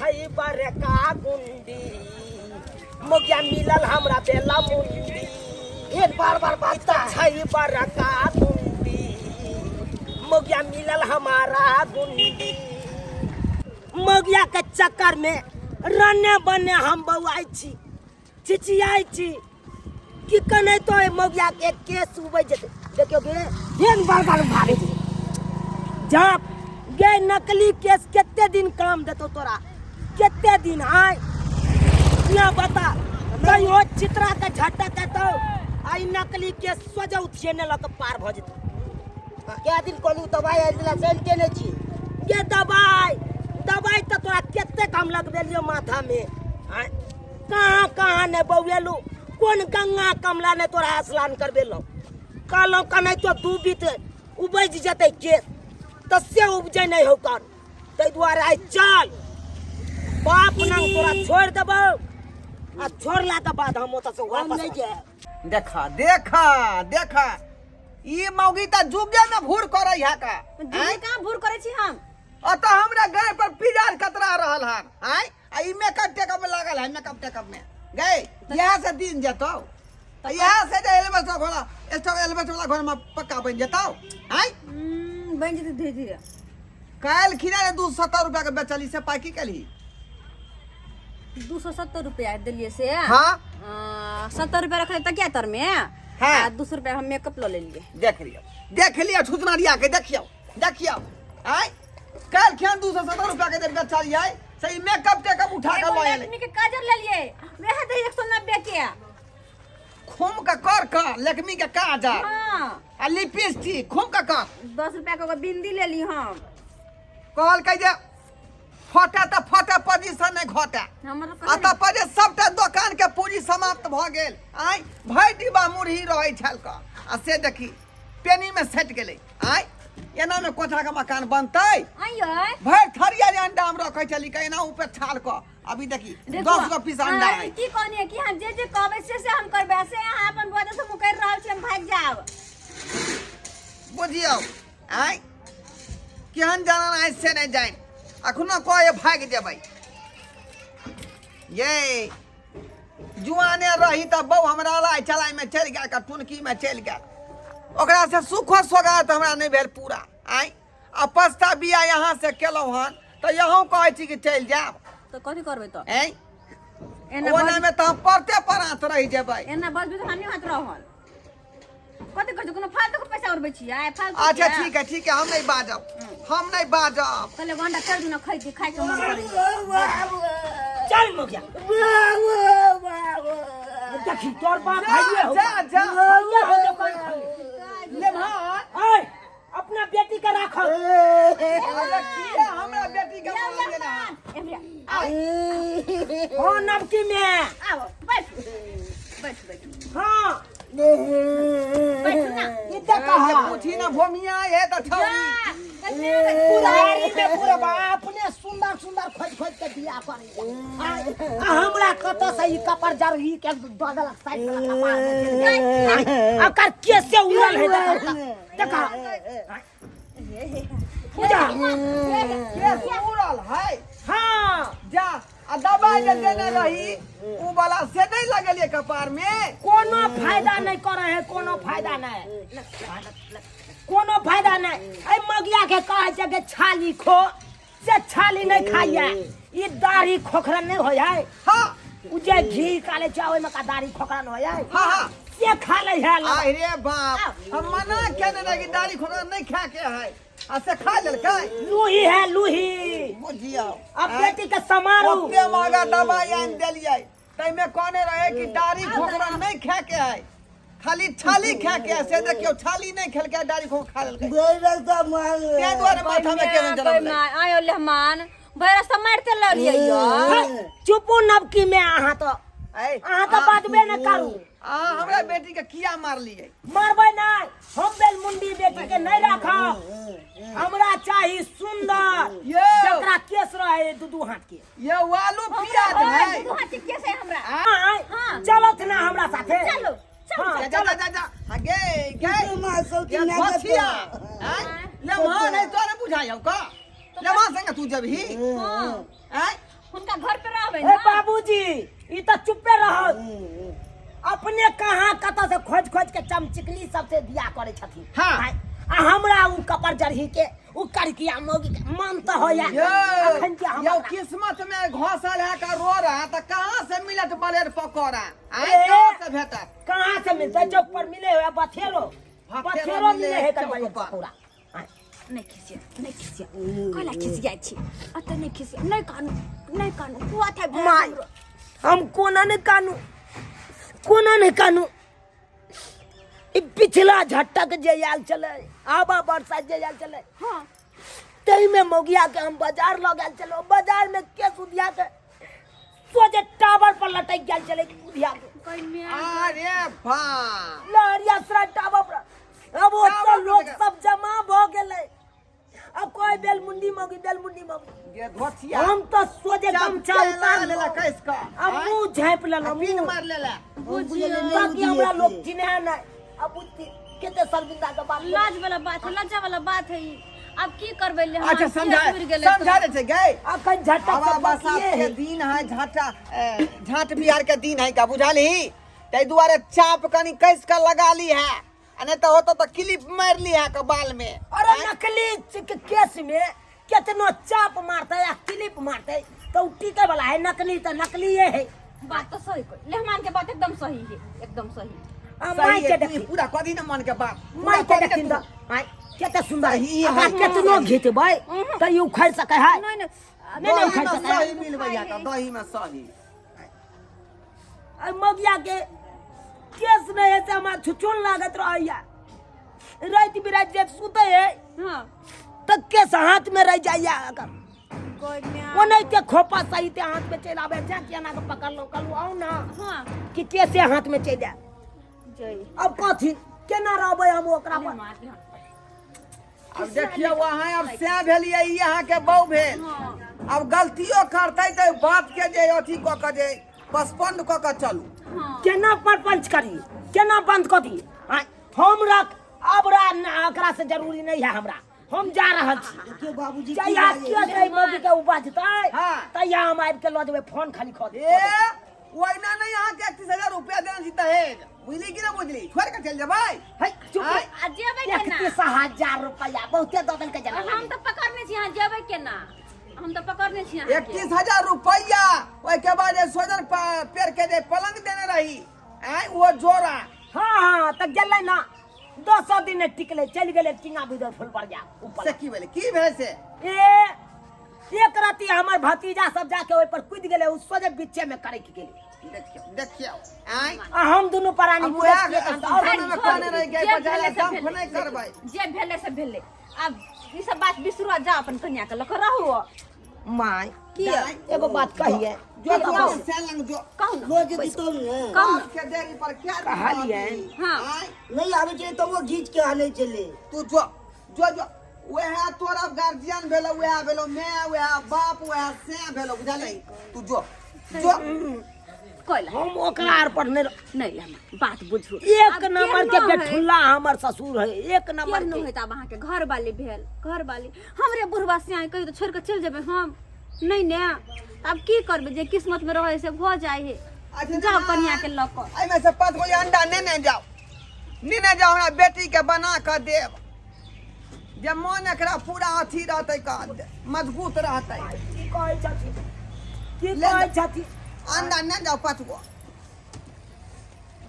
छै बड़का गुंडी, मौगिया मिलल हमरा बेला मुंडी। एक बार बार बाजता छै बड़का गुंडी, मौगिया मिलल हमारा गुंडी। मौगिया के चक्कर में रने बने हम बौआइ छी, चिचियाइ छी कि कने तो ए मौगिया के केस उबे जेतै। देखियो गे, एक बार बार भागे छै। झाँप गे, नकली केस कते दिन काम देतो तोरा, कते दिन? आय यहाँ बता, कहियो चित्रा के झटक एतौ आ ई नकली केस सोझे उठिए ने लऽ के पार भऽ जेतौ। कै दिन कहलू दवाइ आनि देला, से आनिते नहि छी। गे दबाइ, दबाइ तऽ तोरा कतेक हम लगबेलियौ माथा में, आँय? कहाँ कहाँ ने बौएलू, कोन गंगा कमला ने तोरा स्नान करबेलहुँ। कहलहुँ कने तो दू बीत उपजि जेतै केस, तऽ से उपजै नहि हौ कान। ताहि दुआरे आइ चल बाप नंग तोरा छोड़ि देबौ, आ छोड़लाके बाद हम ओतऽ से हम वापस नहि जायब। देखा देखा देखा, ई मौगी त जुगे में भूर करे है का? जुगे कहाँ भूर करे छी हम? अतः हमरा गाय पर पिजार कतरा रहल हन। आय आ ई मेकअप टेकअप में लागल है, मेकअप टेकअप में गए यहाँ से दिन जतो, यहाँ से जे एल्बेस्टर घोड़ा स्टॉक एल्बेस्टर वाला घर में पक्का बन जतो। आय बन जते धीरे धीरे। काल्हि खिना ने 270 रुपया के बेचली से पाई की केलही? 270 रुपया देलिए से? हाँ। 70 रुपया रखले तकिया तर में। हाँ। आ 200 रुपया हम मेकअप ल लेलिए। देख लियो, देख लियो छुचना के, देखियो देखियो। आय काल्हि खिना 270 रुपया के जे बेचलिए से ई मेकअप टेकअप उठा के एगो लऽ एलै। लक्ष्मी के काजर लेलिए, वएह दही 190 के। खूम के कर का लक्ष्मी के काजर? हाँ। आ लिपस्टिक खूम के कर। 10 रुपया के एगो बिंदी लेली हम। कहलकै जे फटे तऽ फटे, पोजीशन नहि घटे। हमर आ तऽ पर जे सबटा दोकान के पूंजी समाप्त भऽ गेल। आय भरि डिब्बा मुरही रहै छल क, आ से देखी पेनी में सटि गेलै। आय एना में कोठा के मकान बनतै? आइयै भरि थरिया जे अंडा हम रखै छली क एना ऊपर छाल क, अभी देखी देखो, 10 गो पीस अंडा अहाँ है। की कहनी है कि हम जे जे कहबै से से हम करबै, से अहाँ अपन वजह से मुकरि रहल छी, हम भागि जायब। बुझियौ आय केहन जाना आइ से नहि जानि, अखनो कहे भागि जेबै। ये जुआने रही तऽ बौ हमरा लाइ चलाइ में चलि गेल का टुनकी में चलि गेल, ओकरा से सुखो सोगात हमरा नहि भेल पूरा। आय आ पछता बिया यहाँ से केलहुँ हन तऽ यहूँ कहै छी कि चलि जायब। तऽ कथी करबै तऽ? ऐं एना ओना में तऽ हम परते परात रहि जेबै। एना बजबै तऽ हम नहि हाथ रहल। कथी कहै छी, कोनो फालतू के पैसा उड़बै छियै फालतू अच्छा के? ठीक है ठीक है, हम नहीं बाजब, हम नहीं बाजब। कहले एगो अंडा कर दू ना, खैती, खाय के मन करै। चल मुखिया, देखी तोर बाप भाइये हो। जा जा भाइये हो दोकान खोलने। ले भाई। आय अपना बेटी के राखो। अरे किया हमरा बेटी के मारलियै ना? एमरिया हो नवकी में आबो, बैठ बैठ बैठ। हाँ बैठ ना। ई देखा ये पूछी ना भोमिया है तऽ छौरी पुरारी में पूरा अपने सुंदर सुंदर खोज खोज के बियाह करी आ हमरा कतऽ से ई कपड़ जरही के दऽ देलक साइड वाला कपार में। आ ओकर केसे उड़ल है, देखा देखा पूजा। केस उड़ल है? हाँ। जा आ दबाई जे देने रही उ वाला से नहीं लगेलिए कपार में? कोनो फायदा नहीं करे है, कोनो फायदा नहीं, कोनो फायदा नहीं। एहि मगिया के कहै छै कि छाली खो, से छाली नहीं खाइए। ई दाढ़ी खोखरन नहीं होइ है? हाँ। उ जे घी काले छै ओहिमे का दाढ़ी खोखरन होइ है? हाँ हाँ। से खा लै है। आहि रे बाप, हम मना केने रही कि दाढ़ी खोखरा नहीं खा के है, आ से खा लेलकै। लूही है लूही। बुझियौ अब बेटी के समारू। ओते महंगा दबाई आनि देलियै, ताहिमे कहने रहे कि दाढ़ी खोखरा नहीं खा के है, खाली छाली खा के है। से देखियौ छाली नहीं खेलकै, दाढ़ी खोखरा खा लेलकै, ताहि दुआरे माथा में केहन जरम लै। आयो लेहमान भैरस तऽ मारिते लऽ लियै यौ। चुपू नवकी में, अहाँ तो ऐ, अहाँ तो बाजबे न करू। अहाँ हमरा बेटी के किया मारलियै? मारबै नहि हम, बेलमुंडी बेटी के नहीं राखब। हमरा चाही सुंदर यौ। जकरा केस रहे दू दू हाथ के। ये आलू प्याज है। दू हाथ के केस है हमरा। आय, हाँ। चलत ना हमरा साथे? चलो चलो। हाँ, जा जा जा जा हाँ, गे गे ये घोसिया आय ले वहां नहीं तोरे बुझाइयो का, ले वहां संगे तू जबही? हाँ। आय हम खिसियेबै ए ना बाबूजी ई तऽ चुप्पे रहत अपने कहाँ कतऽ से खोज खोज के चमचिकली सबसे बियाह करै छथिन हाँ। आँय, आ हमरा उ कपर जरही के उ करकिया मौगी के मन तऽ होया यो अखन के हम यो किस्मत में घोसल है का रो रहा त कहाँ से मिलत बलेर पकौड़ा आय ए। कहाँ से भेटत कहाँ से मिलतै चौक पर मिले हुए बथेरो बथेरो बथेरो मिले मिले है चौक कर पर। पकौड़ा आँय, नहि खिसिया नहि खिसिया कैला खिसिया छी अतऽ नहि खिसिया नहि कानू नहि कानू कुआ था माय हम कोना नहि कानू कोना नहि कानू ई पिछला झटक जे आयल छलै आबा बरसात जे आयल छलै हाँ ताहिमे मौगिया के हम बाजार लऽ गेल छलहुँ बाजार में केस उधिया के सोझे टावर पर लटकि गेल छलै उधिया के अरे बाप लहरिया सराय टावर पर अब ओतऽ टावर पर लोक लटकल। सब जमा भऽ गेलै अब कोई बेलमुंडी मौगी बेलमुंडी मौगी ये धोतिया हम तऽ सोझे गमछा उतार लेला कैस का अब मुंह झाँपि लेलहुँ पिन मुंह मार लेला बुझियो ताकि हमरा लोक चिन्है नहि अब बुझती कते शर्मिंदा के बात लाज वाला बात है लज्जा वाला बात है ई अब की करबै ले हम अच्छा समझा समझा दे छै गए अखन झटक हवा से बरसात बचिए के है दिन है झाटा झाट बिहार के दिन है का बुझाली ताहि दुआरे चाप कनी कस के लगा ली है आ नहीं तो होता तो क्लिप मार ली है के बाल में अरे नकली केस में केतनो चाप मारते या क्लिप मारते तो उ टिके वाला है नकली तो नकली है बात तो सही कह लेहमान के बात एकदम सही है एकदम सही आ सही माई है, के तू ई देखी पूरा कदी ना मन के बात पूरा माई के कऽ दे देखिन तू। तऽ माई केते सुंदर है सही है। अहाँ केतनो घिचबै तऽ ई उखड़ि सकै है नहीं नहीं नहीं, नहीं, दही उखड़ में सकै है। सही मिलबै है का दही में सही आ मगिया के केस नहि है से हमरा छुछुन लागत रहैया राति बिराति जे सुतै है हाँ तऽ केस हाथ में रहि जाइया अगर कोई नहीं ओनाहिते खोपा सहिते हाथ में चलि आबै छै केना के पकड़लहुँ कहलहुँ आउ ने हाँ कि केसे हाथ में चलि आयब जय अब कथी केना रहबै हम ओकरा पर लेहमान लेहमान अब देखियौ अहाँ अब सएह भेलियै ई अहाँके बहु भेल हाँ अब गलतियो करतै तऽ बात के जे अथी कऽ कऽ जे पसपंड कऽ कऽ चलू हाँ केना परपंच करी केना बंद कऽ दी आँय, हम रख अब रा ना एकरा से जरूरी नहीं है हमरा हम जा रहल छी देखियौ बाबूजी की जहिया बाजै केस एहि मौगी के उपजतै हाँ। तहिया हम आबि के लऽ जेबै फोन खाली खो दे ए ओहिना नहि अहाँके 31,000 रुपया देने छी दहेज बुझली कि ना बुझली छोड़ के चलि जेबै है चुप आँय? आ जेबै केना 31,000 रुपया बहुते दऽ देलकै जना हम तऽ पकड़ने छी अहाँ जेबै केना हम तऽ पकड़ने छी अहाँके 31,000 रुपया ओहिके बाद जे सोजन पेड़ के जे पलंग देने रही आँय वो जोड़ा हाँ हाँ तऽ गेलै ना 10 दिन नहि टिकलै चलि गेलै टिंगा बुझल फूल पर जा ऊपर से की भेलै की भेल से ए एक राति हमर भतीजा सब जाके ओहि पर कूदि गेलै ओ सोझे बीचे में करैक गेलै देखियौ देखियौ आँय आ हम दुनू प्राणी अब उएह कूदै छियै तहन तऽ आओर सुनमे नहि कहने रहि जे गए बजाला भेलै से दम भेलै। नहि करबै जे भेलै से भेलै आब ई सब बात बिसरू आ जाओ अपन कन्या के लऽ कऽ रहू माय की एगो बात कहिए जो तू अपन से लंग जो कहू ना रोज दितौ ने कहू ना बाप के देरी पर क्या कहलियै। हाँ। आँय नहीं आबै छलै तबो घीच के आनै छलै तू जो जो जो वएह तोरा गार्जियन भेलो वएह भेलो माय वएह बाप वएह से भेलो बुझलही तू जो जो कैला हम ओकरा आर पर नहीं नहीं हम बात बुझू एक नंबर के बेठुल्ला हमर ससुर है एक नंबर केहनो के है तब अहाँके घर वाली भेल घर वाली हमरे बुढ़वा सियाई कहियो तऽ छोड़ि कऽ चलि जेबै हम नहि ने आब की करबै जे किस्मत में रहै से भऽ जाइ है अच्छा जाओ कनिया के लऽ कऽ एहिमे से 5 गो अंडा नेने जाओ नेने जाओ हमरा बेटी के बना कऽ देब जे मन एकरा पूरा अथी रहतै कऽ मजबूत रहतै की कहै छथिन की ले कहै छथिन अंडा नहि जाओ 5 गो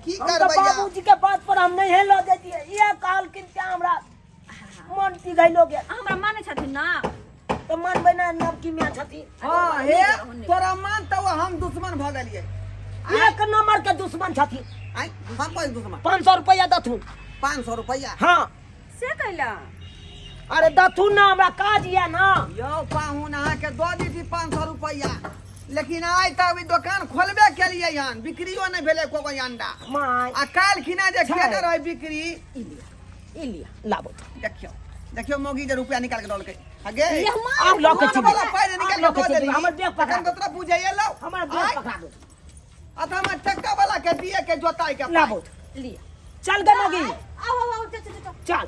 की हम तऽ करबै बाबूजी के बात पर हम नहीं लऽ जैतियै इएह कहलखिन कि हमरा मन पिघलो गेल हमरा मानै छथिन ना तऽ मनबै ने नवकी माय छथिन हाँ हे तोरा मान तऽ हम दुश्मन भऽ गेलियै एक नंबर के दुश्मन छथिन आँय हम कोन दुश्मन 500 रुपया दथुन 500 रुपया हाँ से कैला अरे दथुन ना हमरा काज यऽ ना यौ पाहुन अहाँके दऽ देती 500 रुपया लेकिन आइ तक अभी दोकान खोलबे केलियै हन बिक्रियो नहि भेलै एको गो अंडा माय आ काल्हि खिना जे छै। खेने रहै बिक्री ई लिअ ई लिअ लाबो देखियौ देखियौ मौगी जे रुपया निकाल के डलकै हगे आब लऽ के कोन चलि वाला पाइ जे निकाल आब लऽ के के दऽ चलि देलही हमर बैग पकड़ा तखन तऽ तोरा बुझाइए लौ हमर बैग पकड़ा दो आ तऽ हमर टक्का वाला के दिए के जोताई के पाइ। लाबो लिअ चल गे मौगी आओ आओ आओ चल चल चल चल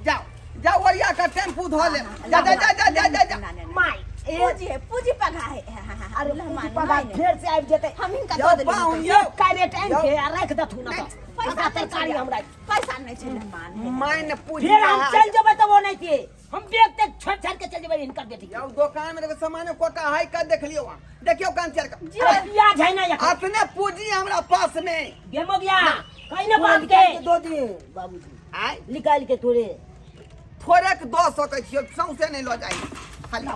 जाओ जाओ ओरिया के टेम्पू धऽ ले जा जा जा जा जा जा, जा ना, ना, ना। माय ए पूंजी है पूंजी पघा है हाँ, हाँ, हाँ, अरे मेहमान, पूंजी पगा नहीं, नहीं। फेर से आबि जेतै। हम हिनका यौ दऽ देलियै पाहुन पैसा। यौ। एक कैरेट आनि के आ राखि देथु ना तऽ पैसा हमरा नहि तरकारी छै हमरा पैसा नहि छै मेहमान। माइन पूंजी फेर हम चलि जेबै तऽ ओ नहि के हम बेग तेग छोड़ि छाड़ि के चलि जेबै हिनकर बेटी के। यौ दोकान में देखो सामान कोटा है का देख लियो अहाँ। देखियो कान चल के जी अरे प्याज है ना एखन। अपने पूंजी हमरा पास में गेमो गया कहीं ना बात के दो दे बाबूजी। आय निकाल के थोड़े। थोड़े के दऽ सकै छियो, सौंसे नहि लऽ जाइ। खाली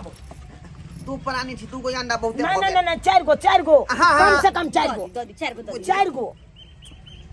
दू प्राणी छी, दू गो अंडा बहुते नहीं भऽ नहीं गेल। नहीं, चार गो, चार गो। हाँ, हाँ। कम से कम चार गो। दऽ दी, चारि गो दऽ दी। चार गो।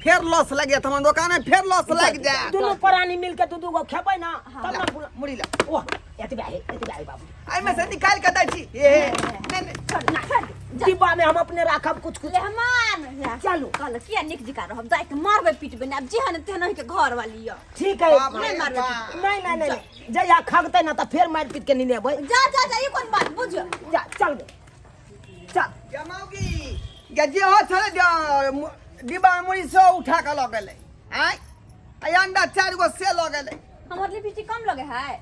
फेर लॉस लागि जायत हमर दोकान में, फेर लॉस लागि जायत। दुनू प्राणी मिल के दू दू गो खेबै ना तब ना पूरा। मुड़ी ला। ओह, एतबे है, एतबे है बाबू। एहिमे से निकालि के दै छी। ए नहीं नहीं। छोड़ ना, छोड़ दे, जा। डिब्बा में हम अपने राखब कुछ कुछ। मेहमान चलू। कहल किया नीक जकाँ रहब, जाके मारबै पीटबै ने आब जेहन तेहन अहींके घर वाली यऽ। ठीक है। बाप रे नहीं मारबै। बाप। नहीं नहीं नहीं नहीं। जहिया खगतै ना तऽ फेर मारि पीट के निने अबै। जा जा जा, ई कोन बात बुझ। जा चल बे, चल। जमाउगी गे जे हो छलै डिब्बा में मुड़ी से उठा के लऽ गेलै। आँय आ अंडा चारि गो से लऽ गेलै। हमर लिपस्टिक कम लगे है?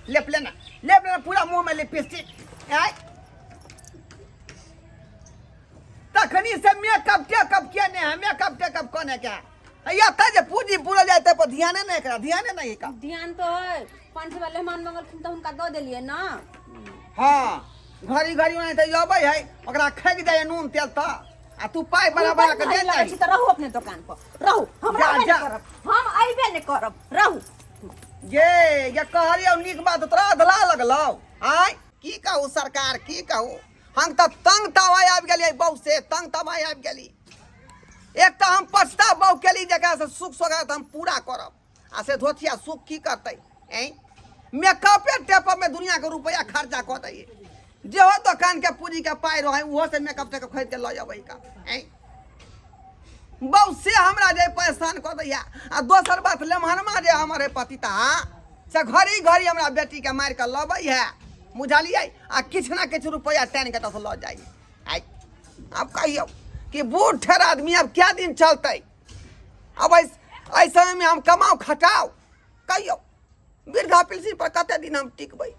लेप लेना, लेप लेना पूरा मुंह में लिपस्टिक। आँय तखनी से मेकअप टेकअप के नहीं है, मेकअप टेकअप कोने के है। या त जे पूंजी पूरल जाय ते पर ध्याने नहीं एकरा, ध्याने नहीं एकरा। ध्यान तो है, 500 वाले मेहमान मंगलखिन तऽ हुनका दऽ देलियै ना। हाँ घड़ी घड़ी ओना तऽ अबै है, ओकरा खगि जाय नून तेल तऽ आ तू पाइ बड़ा बड़ा के दे लगै दही। छी तऽ रहू अपने दोकान पर, रहू। हम जा, रहबे जा। नहि करब, हम अयबे नहि करब, रहू। गे ये कहलियौ नीक बात तोरा अधला लगलौ। आँय की कहू सरकार, की कहू, हम तऽ तंग तबाही आबि गेलियै, बहु से तंग तबाही आबि गेली। एक तऽ हम पछता बहु केली जकरा से सुख सोगात हम पूरा करब, आ से धोथिया सुख की करतै? ऐं मेकअपे टेकअप में दुनिया के रुपया खर्चा कऽ दैये। जेहो दोकान के पूंजी के पाइ रहै ओहो से मेकअप टेकअप खरीद के लऽ अबै का। ऐं बहु से हमरा जे परेशान कऽ दैया। आ दोसर बात लेमहनमा जे हमर है पतिता से घड़ी घड़ी हमरा बेटी के मारि कऽ लबै है, बुझलियै? आ किछु ने किछु रुपया टानि के तऽ लऽ जाइ। आइ आब कहियौ कि बूढ़ ठेर आदमी आब क्या दिन चलतै? अब एहि समय में हम कमाउ खटाउ? कहियौ वृद्धा पेंशन पर कते दिन हम टिकबै?